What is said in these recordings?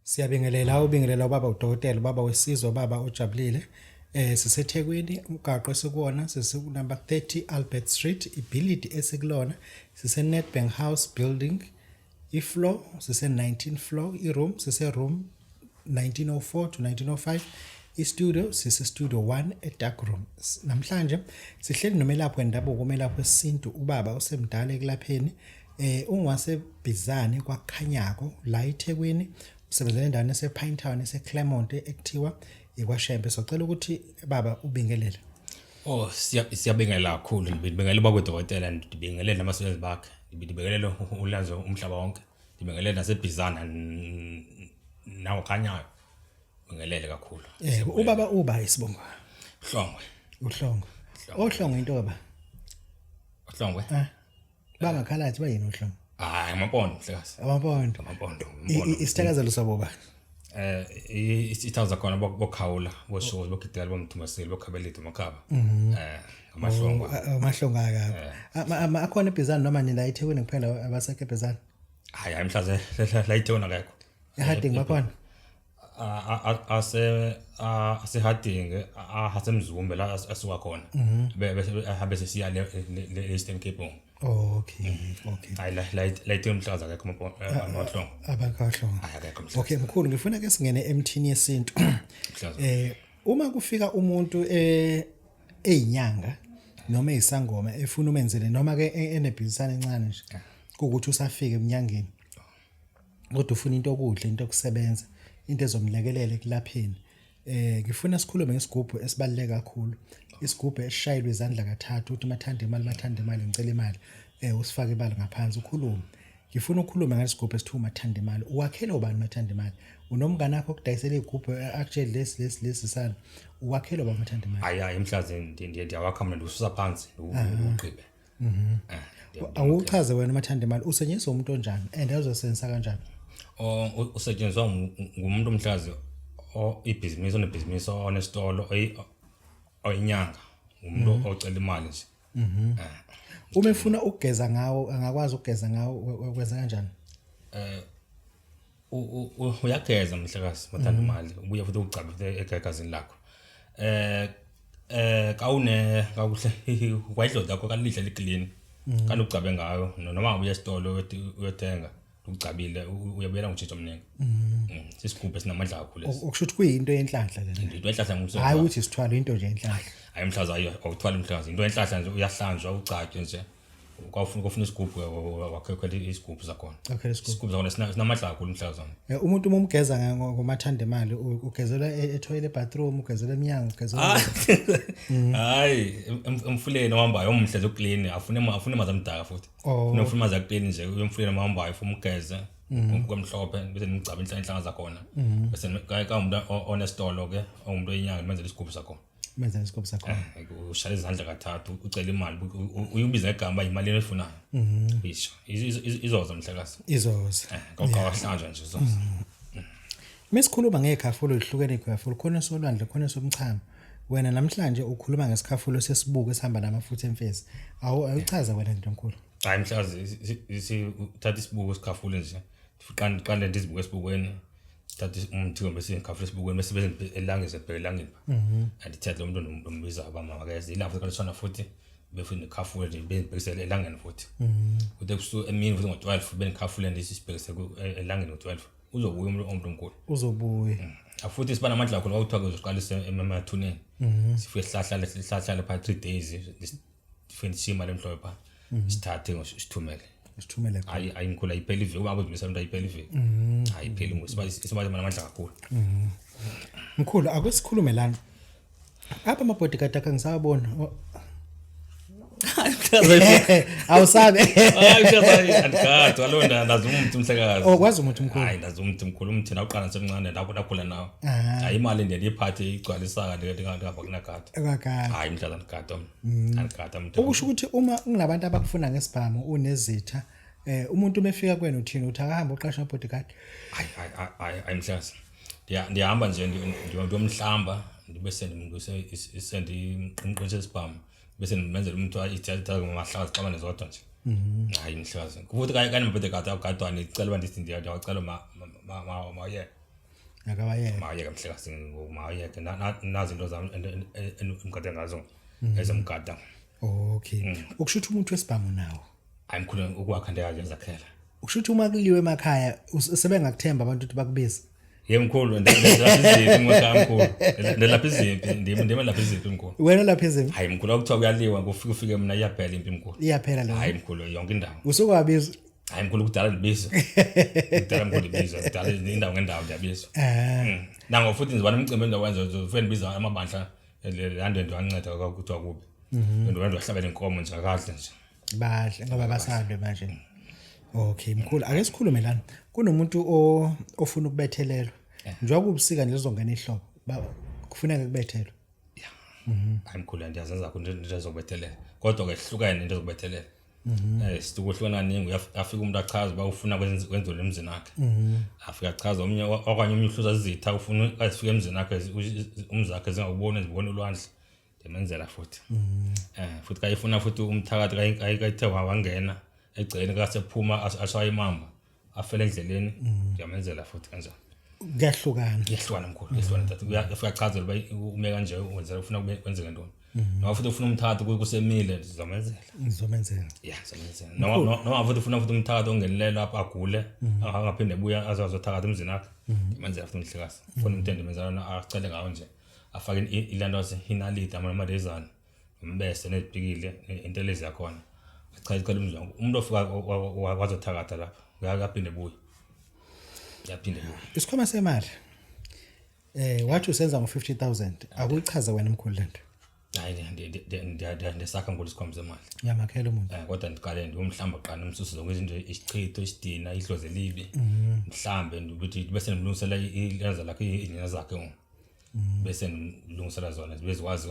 Siyabingelela, ubingelela ubaba udokotela, ubaba wesizwe, ubaba ojabulile. SiseThekwini, umgaqo esikuwona sisiku number 30 Albert Street, ibhilidi esikulona sise Nedbank House building, ifloor sise 19 floor, iroom sise room 1904 to 1905, istudio sise studio 1 e-dark room. Namhlanje sihleli nomelaphi wendabuko, umelaphi wesintu, ubaba osemdala ekulapheni, ungwaseBhizane kwaKhanyako la eThekwini, usebenzela endaweni ese-Pine Town ese-Claremont ekuthiwa ikwaShembe. Socela ukuthi baba ubingelele. Oh, siyabingelela kakhulu, ngibingelela ubaba udokotela, ndibingelele nabasebenzi bakhe, ndibingelele uLanzo umhlaba wonke, ndibingelele naseBhizana nawokhanyayo, bingelele kakhulu. Ubaba uba isibongo. Hlongwe. Uhlongwe. Ohlongwe into baba. Hlongwe. Bangakhalathi bayini uhlongo? Hayi, amampondo mhlekazi. Amampondo. Amampondo. Isithakazelo sabo ba? Isithakazo khona bokhawula, boshozi, bogidela, bomthumaseli, bokhabelitho, makhaba. Amahlongo. Oh, amahlongo akakho. Akhona eBhizana noma nina eThekwini kuphela abasekho eBhizana? Hayi, hayi mhlaze la eThekwini akekho. EHarding bakhona? Ase aseHarding, asemzumbe la asuka khona. Bese ahambe sesiya le Eastern Cape. Okay. Hayi, la la eThekwini mhlaza akekho amahlongo. Abakahlongo. Hayi, akekho mhlaza. Okay mkhulu, ngifuna ke singene emthini yesintu. Mhlaza. Uma kufika umuntu eyinyanga noma eyisangoma efuna umenzele noma ke enebhizinisana encane nje, kuwukuthi usafika eminyangeni kodwa ufuna into okudla, into yokusebenza, into ezomlekelela ekulapheni, ngifuna sikhulume ngesigubhu esibaluleke kakhulu, isigubhu esishayelwe izandla kathathu, uthi mathanda imali, mathanda imali, ngicela imali, usifake imali ngaphansi ukhulume. Ngifuna ukukhuluma ngalesigubhu esithiwa mathanda imali. Uwakhele ubani mathanda imali? Unomngane wakho okudayisela igubhu, akutshele lesi lesi lesi sana, uwakhele ubani mathanda imali? Hayi, hayi mhlazi, ndiyawakha mina, ndiwususa phansi ndiwugqibe. Awuchaze wena mathanda imali usetshenziswa umuntu onjani and azosebenzisa kanjani? Usetshenziswa ngumuntu mhlazi o ibhizinisi, onebhizinisi, onesitolo, oyinyanga, umuntu ocela imali nje. Uma efuna ukugeza ngawo, angakwazi ukugeza ngawo, wenza kanjani? Uyageza mhlekazi mathanda imali, ubuye futhi ugcabe futhi egazini lakho. Kawune kakuhle kwayidlozi lakho kalidla liclean, kanti ugcabe ngayo noma ngabe uya esitolo uyothenga ugcabile, uyabuyela ngotshintsho omningi. Sisigubhu esinamandla kakhulu lesi. Okusho ukuthi kuyinto yenhlanhla lena. Into enhlanhla ngumsebenzi. Hayi ukuthi isithwalo, into nje yenhlanhla. Hayi mhlaza, ayi awuthwali mhlaza, into enhlanhla nje, uyahlanjwa ugcatshwe nje. Kwafuna kufuna isigubhu, wakhekhela isigubhu zakhona. Okay, isigubhu. Isigubhu zakhona sinamandla kakhulu mhlaza. Umuntu uma umgeza ngomathanda imali, ugezela etoilet, bathroom, ugezela eminyango, ugezela? Hayi, emfuleni ohambayo omuhle nje uclean, afune amanzi amdaka futhi. Ufuna amanzi aclean nje emfuleni ohambayo, ufuna umgeze kwemhlophe, bese nimgcaba inhlanga zakhona. Bese ka umuntu onesitolo ke, umuntu oyinyanga, menzela isigubhu sakhona. Menzela isigubhu sakhona. Ushaya izandla kathathu, ucela imali, uyibiza igama imali oyifunayo. Isho izoza mhlekazi. Izoza. Kawuhlanjwa nje izoza. Mesikhuluma ngekhafulo, lihlukene ikhafulo, khona solwandle, khona somchamo. Wena namhlanje ukhuluma ngesikhafulo sesibuko esihamba namafutha emfezi. Awuchaza wena nto mkhulu. Hayi mhlazi, uthatha isibuko sikhafule nje, qale ndizibuke esibukweni, thatha umthi bese ngikhafula esibukweni, bese bese elangeni, sebheke elangeni. Andithethe lo muntu ndombiza abama makeze ilanga futhi kalishona futhi, befuthi nikhafule nje, bengibhekisele elangeni futhi. Kuthi ebusuku emini futhi ngo-12 bengikhafule nje, sibhekise elangeni ngo-12, uzobuya umuntu omkhulu. Uzobuya. Futhi siba namandla kakhulu kwakuthiwa kuzoqalisa emathuneni, sifike sihlahlale sihlahlale pha 3 days, sifike sishiye imali emhlophe pha, sithathe sithumele. Sithumele khona. Hayi, hayi mkhulu, ayipheli iviki, uba kuzimisela umuntu ayipheli iviki, ayipheli, siba namandla kakhulu. Mkhulu, ake sikhulume lana. Apha ama-bodyguard akhe ngisawabona. Awusabe? Hayi mhlekazi, andigadi kaloku, ndazi umthi mhlekazi. Oh, kwazi umuthi mkhulu. Hayi, ndazi umthi mkhulu, umthi nawuqala ngisemncane, ndakhula nawo. Hayi, imali ndiye ndiyiphathe igcwalisaka, ndingava kunagada. Akagadi. Hayi mhlekazi, andigada mna, andigada mntu. Okusho ukuthi uma kunabantu abakufuna ngesibhamu, unezitha, umuntu uma efika kuwena uthini? Uthi akahambe uqasha bodyguard? Hayi, hayi, hayi, hayi mhlekazi, ndiyahamba nje ndiyomhlamba, ndibe sendimqinqinisa isibhamu, bese ndimenzela umuntu ithatha ngamahlaka zixabane zodwa nje. Hayi mhlekazi, futhi kanemabodyguard agadwane, cela uba ndithi ndiyawacela mayeke. Akawayeke. Makayeke mhlekazi, makayeke nazi into zami engigade ngazo ezomgada. Okay, ukusho ukuthi umuntu wesibhamu nawo? Hayi mkhulu, ukwakha ndiyazakhela. Ukusho ukuthi uma kuliwe emakhaya sebengakuthemba abantu ukuthi bakubize? Ye mkhulu, ndilapha izimpi mkhulu, mkhulu, ndilapha izimpi, ndim lapha izimpi mkhulu. Wena lapha izimpi? Hayi mkhulu, akuthiwa kuyaliwa, kufike ufike mina, iyaphela impi mkhulu. Iyaphela leyo? Hayi mkhulu, yonke indawo. Usuke wabiza? Hayi mkhulu, kudala ndibizwa, kudala mkhulu ndibizwa, kudala indawo ngendawo ndiyabizwa. Nango futhi ndizoba nomcimbi endizowenza, ndizofike ndibiza amabandla laa nto, ndiwanceda kuthiwa kubi, ndiwahlabela inkomo nje akadle nje. Badle ngoba basalwe manje. Okay mkhulu, ake sikhulume lana, kunomuntu ofuna ukubethelelwa njengoba kubusika nje, lizongena ihlobo, kufuneka kubethelwe. Hayi mkhulu, ndiyazenza kakhulu into ezokubethelela, kodwa ke hlukene into ezokubethelela. Situkuhlukana kaningi. Afika umuntu achaze uba ufuna kwenziwe emzini wakhe, afika achaze omnye okanye omnye uhluza izitha, ufuna azifike emzini wakhe, umzi wakhe zingawuboni, zibone ulwandle, ndimenzela futhi. Futhi kayifuna futhi umthakathi kayithe wangena egcekeni, kasephuma ashaya imamba, afele endleleni, ndiyamenzela futhi kanjalo. Kuyahlukana. Kuyahlukana mkhulu, kuyahlukana tata. Uyafika achazele uba ume kanje, wenzela ufuna kwenzeke ntoni, noma futhi ufuna umthakathi kusemile, sizamenzela. Ngizomenzela. Ya, sizamenzela. Noma futhi ufuna futhi umthakathi ongenelele lapho agule, angaphinde ebuya azothakatha emzini wakhe, ndimenzela futhi umhlekazi. Ufuna umuntu endimenzela acele ngawo nje, afake ilanto inaliti amarezana, umbese nezipikile, intelezi yakhona, achaze icela umzi wakhe. Umuntu ofika wazothakatha lapha uyaphinde ebuye, uyaphinde ebuye. Isikhwama semali, wathi usenza ngo-50,000, akuyichaze wena mkhulu lento. Hayi, ndiyasakha mkhulu isikhwama semali. Uyamakhela umuntu? Kodwa ndiqale ndiyomhlamba kuqala, ndimsuse zonke izinto, isichitho, isidina, idlozi elibi, mhlambe ukuthi bese ndimlungisela ilenza lakhe, izinyanya zakhe ngoku, bese ndimlungisela zona zibe zikwazi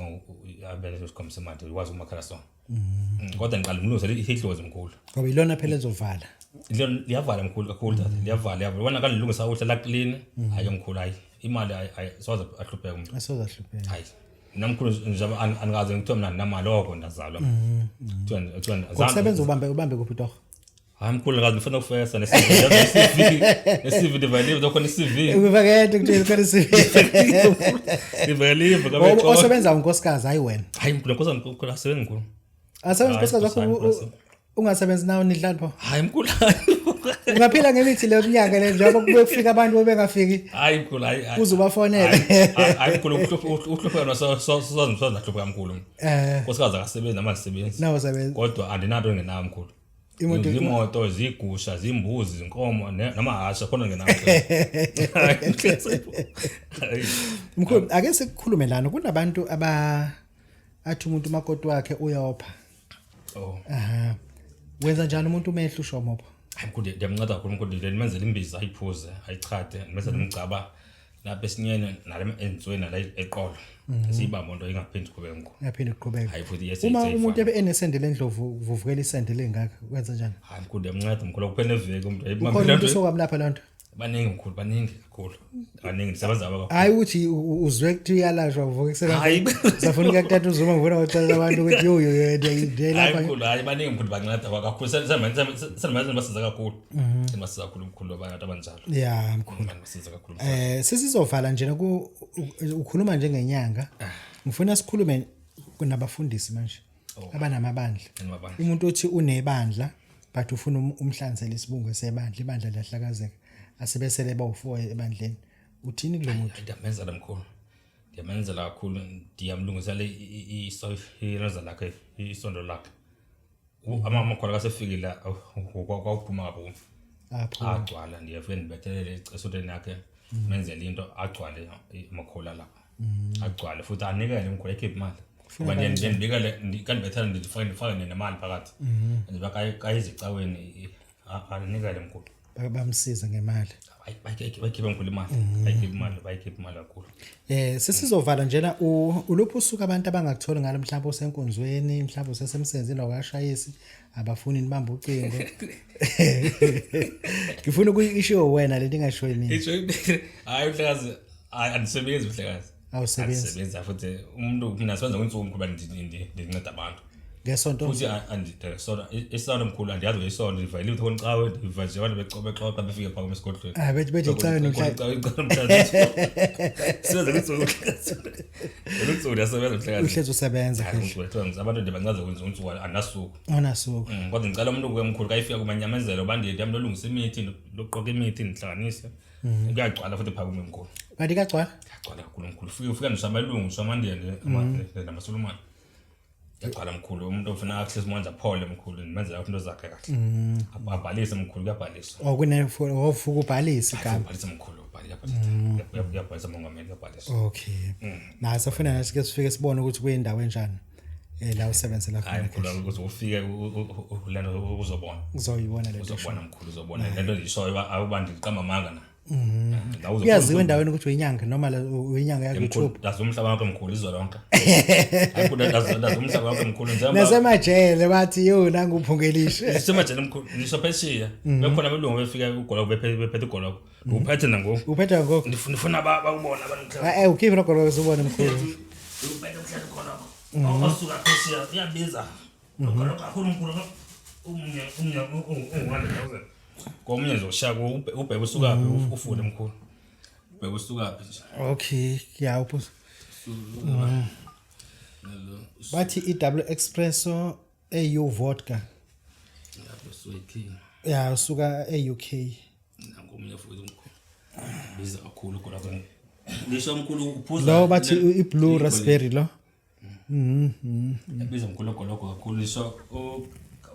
abe isikhwama semali, ikwazi ukumakhela sona. Kodwa ndiqale ndimlungisele idlozi mkhulu. Ngoba ilona phela ezovala. Liyavala mkhulu kakhulu tata, liyavala, liyavala. Wona kalilungisa kuhle la-clean, hayi mkhulu, hayi imali hayi soze ahlupheke umuntu. Asoze ahlupheke. Hayi mina mkhulu, njengoba andikaze ngithiwe mina ndinamali oko ndazalwa, kuthiwa Ngokusebenza ubambe kuphi torho? Hayi mkhulu, ngazi ngifuna ukufesa ne-CV, ne-CV ndivalive, khona i-CV. Ubakade kuthi khona i-CV. Ndivalive. Osebenza unkosikazi, hayi wena? Hayi mkhulu, nkosikazi mkhulu asebenzi mkhulu. Asebenza unkosikazi wakho? Hayi, Ungasebenzi nawo, nidlani pho? Hayi mkhulu. Ungaphila ngemithi leyo minyaka le, njengoba kube kufika abantu bengafiki? Hayi mkhulu, hayi hayi. Uze ubafonele. Hayi mkhulu, uhlupheka sozazi sozahlupha mkhulu. Nkosikazi akasebenzi, nama andisebenzi. Nawe usebenza. Kodwa andinanto engenayo mkhulu. Imoto? Zimoto, zigusha, zimbuzi, zinkomo, namahasha khona ngenayo. Mkhulu, ake sikukhulume lana, kunabantu aba athi umuntu umakoti wakhe uyopha. Oh. Aha, wenza njani umuntu uma ehlushwa mopha? Hayi mkhulu, ndiyamnceda kakhulu mkhulu, ndimenzela imbiza ayiphuze, ayichade, ndimenzela umgcaba lapha esinyeni, nala enzweni, nala eqolo, siyibambe nto ingaphindi iqhubeke mkhulu. Uyaphinde uqhubeke. Hayi futhi yes. Uma umuntu ebe enesende lendlovu, kuvuvukela isende lengaka, wenza njani? Hayi mkhulu, ndiyamnceda mkhulu, kuphela neveki umuntu. Ukhona umuntu osokwamlapha loo nto? Baningi mkhulu, baningi kakhulu, baningi, ndisebenza ngabo kakhulu. Hayi, ukuthi uzwe kuthi uyalashwa, uvuka ekuseni. Hayi. Safuna ukuyakuthatha uzuma, ngifuna ukuxelela abantu ukuthi yo yo yo, Hayi ndiyayilapha. mkhulu, hayi baningi mkhulu, banceda kakhulu, senimanje basiza kakhulu, basiza kakhulu mkhulu abantu abanjalo. Ya mkhulu. Basiza kakhulu. Sesizovala nje ku ukhuluma njengenyanga. Ngifuna sikhulume nabafundisi manje abanamabandla. Amabandla. Umuntu othi unebandla but ufuna umhlanzele isibungu sebandla, ibandla liyahlakazeka. Asebesele bawu4 ebandleni. Uthini kulo muntu? Ndiyamenzela mkhulu, ndiyamenzela kakhulu, ndiyamlungisela ilenza lakhe, isondo lakhe. Amakhola kasefikile kwawuphuma ngapho. Apho. Agcwala, ndiyafike ndibethelele esontweni yakhe, menzele into agcwale amakhola lapha, agcwale futhi anikele mkhulu, ayikhiphe imali, ngoba ndiyandibikele kandibethela, ndifake nemali phakathi njengoba kayizicaweni, anikele mkhulu. Bamsiza ngemali. Bayikhiphe mkhulu imali, bayikhiphe imali, bayikhiphe imali kakhulu. Sesizovala njena, uluphi usuku abantu abangakuthola ngalo, mhlawumbe usenkonzweni, mhlawumbe usesemsebenzini, awukashayisi, abafuni nibambe ucingo. Ngifuna ukuyishiwo wena lento, ingashiwo mina. Isho, hayi mhlekazi, hayi andisebenzi mhlekazi. Awusebenzi. Andisebenzi futhi umuntu, mina sebenza kwinsuku mkhulu, ndinceda abantu. Ngesonto. Futhi isonto, isonto mkhulu, andiyazi ngesonto, ndiva ilitho koncawe, ndiva nje abantu bexoxa befike phakama esigodlweni. Ah, bethi icawe nomhla. Sibenza kutsuku. Kutsuku ndiyasebenza mhlekazi. Uhlezi usebenza kahle. Abantu ndibancaza kwenza unsuku anasuku. Anasuku. Kodwa ngicela umuntu ke mkhulu kayifika kumanyamezelo bandiye yami lolungisa imithi, loqoqa imithi ndihlanganise. Kuyagcwala futhi phakama mkhulu. Kanti kuyagcwala? Kuyagcwala kakhulu mkhulu. Ufika nje amalungu, ngisho amandiya nje namasulumane. Yagcwala mkhulu, umuntu ofuna access manje aphole mkhulu, nimenzela into zakhe kahle. Abhalise mkhulu, kuyabhaliswa. Oh, kune ofuka ubhalise igama. Ubhalise mkhulu, ubhalise, uyabhalisa mongameli, kuyabhaliswa. Okay. Na safuna nathi ke sifike sibone ukuthi kuyindawo enjani. La usebenzela Hayi khona. mkhulu, ukuze ufike lento uzobona. Uzoyibona lento. Uzobona mkhulu, uzobona. Lento ndishoyo awubandi ndiqamba amanga na. Kuyaziwa endaweni ukuthi uyinyanga noma uyinyanga ya YouTube. Ndazi umhlaba wonke mkhulu, izwe lonke. Hayi kuda ndazi umhlaba wonke mkhulu njengoba Nasemajele bathi yo nangu uphungelishe. Nasemajele mkhulu, ngisho phesheya. Bekhona abelungu befika ugoloko bephethe ugoloko. Uphethe nangoku. Uphethe ngoku. Ndifuna bakubona abantu mhlawumbe. Eh ukhiphe nogoloko usubone mkhulu. Uphethe mhlawumbe ugoloko. Osuka phesheya uyabiza. Ugoloko kakhulu mkhulu. Umnye umnye ungu-100,000. Komunye nje ushaya ubheke usukaphi ufune mkhulu. Ubheke usukaphi nje. Okay, ya uphuza. Bathi i-W Espresso AU vodka. Lapho suke. Ya usuka e-UK. Nangomunye futhi umkhulu. Biza kakhulu khona khona. Ngisho mkhulu uphuza. Lo bathi i-blue raspberry lo. Biza mkhulu goloko kakhulu ngisho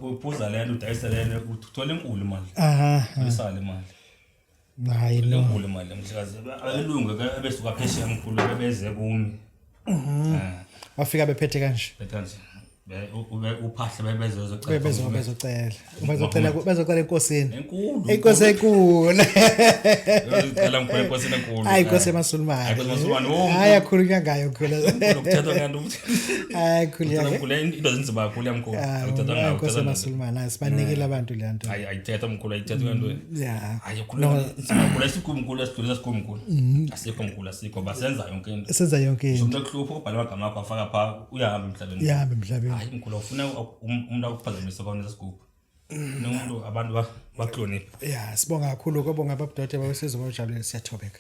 uphuza lento udayisa lento uthola enkulu imali. Aha. Isale imali. Hayi no. Enkulu imali mhlekazi. Abelungu besuka phesheya mkhulu bebeze kumi. Wafika bephethe kanje. Bethe kanje. Uphahla bebezocela. Bezocela. Bezocela bezocela enkosini. Enkulu. Inkosi enkulu. Bezocela mkhulu enkosini enkulu. Hayi inkosi emasulumane. Hayi inkosi emasulumane. Hayi akhulunywa ngayo mkhulu. Ukuthathwa kanti. Hayi khulunywa. Mkhulu into zinzima kakhulu yamkhulu. Ukuthathwa ngayo. Inkosi emasulumane asibanikele abantu le nto. Hayi ayithetha mkhulu ayithetha kanti. Yeah. Hayi khuluma inzima kakhulu asikho mkhulu asidlulisa sikho mkhulu. Asikho mkhulu asikho basenza yonke into. Senza yonke into. Umuntu ekuhlupha ubhala amagama akho afaka pha uyahamba emhlabeni. Uyahamba emhlabeni. Hayi mkhulu ufuna umuntu akuphazamise kwawona sigubhu. Nomuntu abantu bakuhlonipha. Yeah, sibonga kakhulu kobonga babudode babesizwe bajabulile siyathobeka.